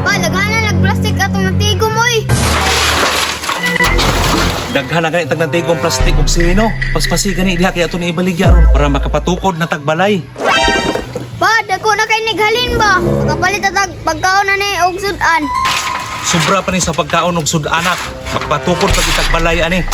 Pa, daghanan nagplastic atong natigom oy. Daghan na gani tag natigom plastic ug sino. Paspasi gani diha kay ato ni ibaligya ron para makapatukod na tagbalay. Pa, dako na kay nighalin ba? Makapalit na tag pagkaon na ni og sudan. Sobra pa ni sa pagkaon og sud-anak. Makapatukod pag itagbalay ani.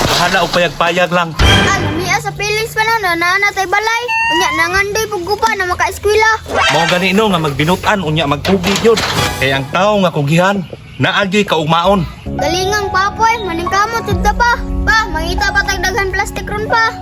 Bahala og payag-payag lang. Ah, lumiya sa feelings pa na na tay balay. Unya nangandoy pug ko pa na makaeskwela. Mao gani no nga magbinutan unya magkugi gyud. Kay ang tawo nga kugihan naagyoy kaugmaon. Galingang papoy, maningkamot jud ka pa. Pa, mangita pa tag daghan plastic ron pa.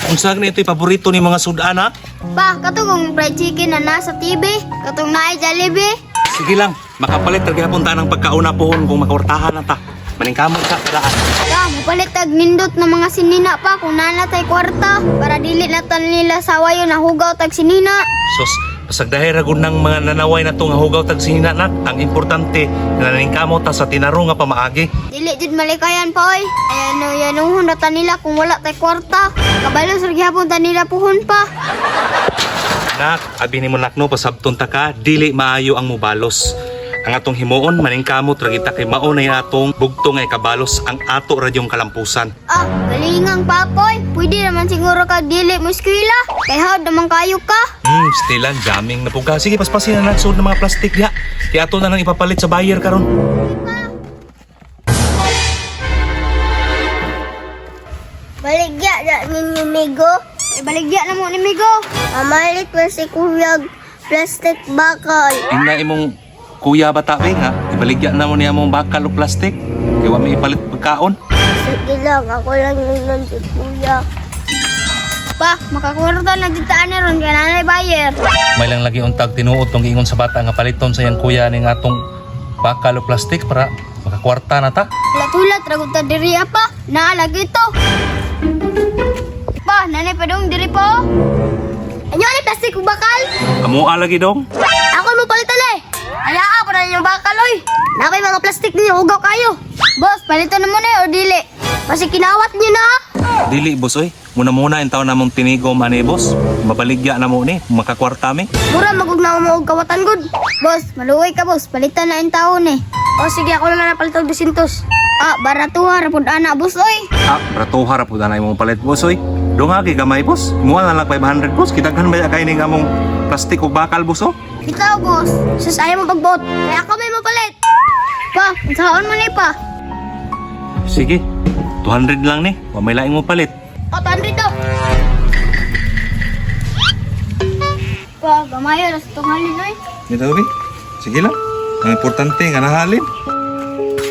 Unsa gani ito'y paborito ni mga sud-anak? Pa, katong fried chicken na nasa TV, katong naay Jollibee. Sige lang, makapalit ra gihapon ta ng pagkauna pohon kung makawartahan na ta. Maningkamot ka padaan. Pa, mupalit tag nindot na mga sinina pa kung nana tay kwarta para dili na tan nila sawayo na hugaw tag sinina. Sus, pasagdahay ra gud ng mga nanaway na to nga hugaw tag sinina nak. Ang importante, naningkamot ta sa tinaro nga pamaagi. Dili jud malikayan pa oy. Ay ano yanuhon na ta nila kung wala tay kwarta. Kabalo sa gihapon ta nila puhon pa. Nak, abi nimo nak no pasabton ta ka, dili maayo ang mubalos. Ang atong himuon maningkamot ra kita kay mao na atong bugto nga ikabalos ang ato ra yung kalampusan. Ah, galingang papoy. Pwede naman siguro ka dili mo eskwela. Kay hawd naman kayo ka. Stilan jamming na puga. Sige, paspasin na nagsud ng mga plastic diha. Kay ato na lang ipapalit sa buyer karon. Baligya na ninyo, Migo. Baligya na mo ni Migo. Mamalit pa si Kuya plastic bakal. Ingna imong kuya bata be nga, ibaligya na mo niya mong bakal o plastic. Kay wa may ipalit pagkaon. Sige lang, ako lang yun si Kuya. Pa, makakwarta na dito ani ron kay nanay buyer. May lang lagi untag tinuod tong giingon sa bata nga paliton sa iyang kuya ning atong bakal o plastic para makakwarta na ta. Hulat-hulat, ragot ta diri pa. Naalagi to. Pa, nanay padung diri po. Anyo ni plastic ug bakal? Amoa lagi dong. Ako mo palitan eh. Ala pa na yung bakal oy. Napay mga plastic ninyo hugaw kayo. Boss, palitan na mo na eh, o dili. Kasi kinawat niyo na. Dili boss oy. Muna muna in taon namong tinigom ani boss. Mabaligya na mo ni, makakwarta mi. Mura magugnaw mo og kawatan gud. Boss, maluoy ka boss, palitan na in taon eh. O sige, ako na lang napalit og 200. Ah, baratuha ra pud ana boss oy. Ah, bratuha ra pud na imong palit boss oy. Dungagi gamay boss. Muha na lang 500 boss. Kitaghan ba kay ning among plastic ug bakal boss oh? Ikaw boss, sus ayaw mo pagbuot. Kaya ako may mapalit. Pa, unsaon man ni pa? Sige. 200 lang ni. Wa may laing mo palit. O, 200 daw. Pa, gamay ra sa tunghalin oy. Dito bi. Sige lang. Ang importante nga nahalin.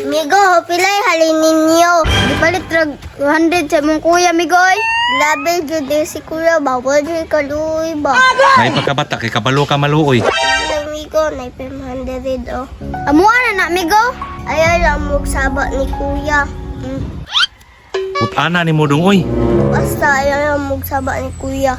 Migo, pilay halin ninyo. Gipalit rag 200 sa imong kuya, Migoy. Grabe jud si kuya, bawal jud kaluoy ba. Nay pagkabata kay kabalo ka maluoy. Migo, nay 500 oh. Amuha na na, Migo. Ayaw lang magsaba ni kuya. Utana ni mo dong oy. Basta ayaw lang magsaba ni kuya.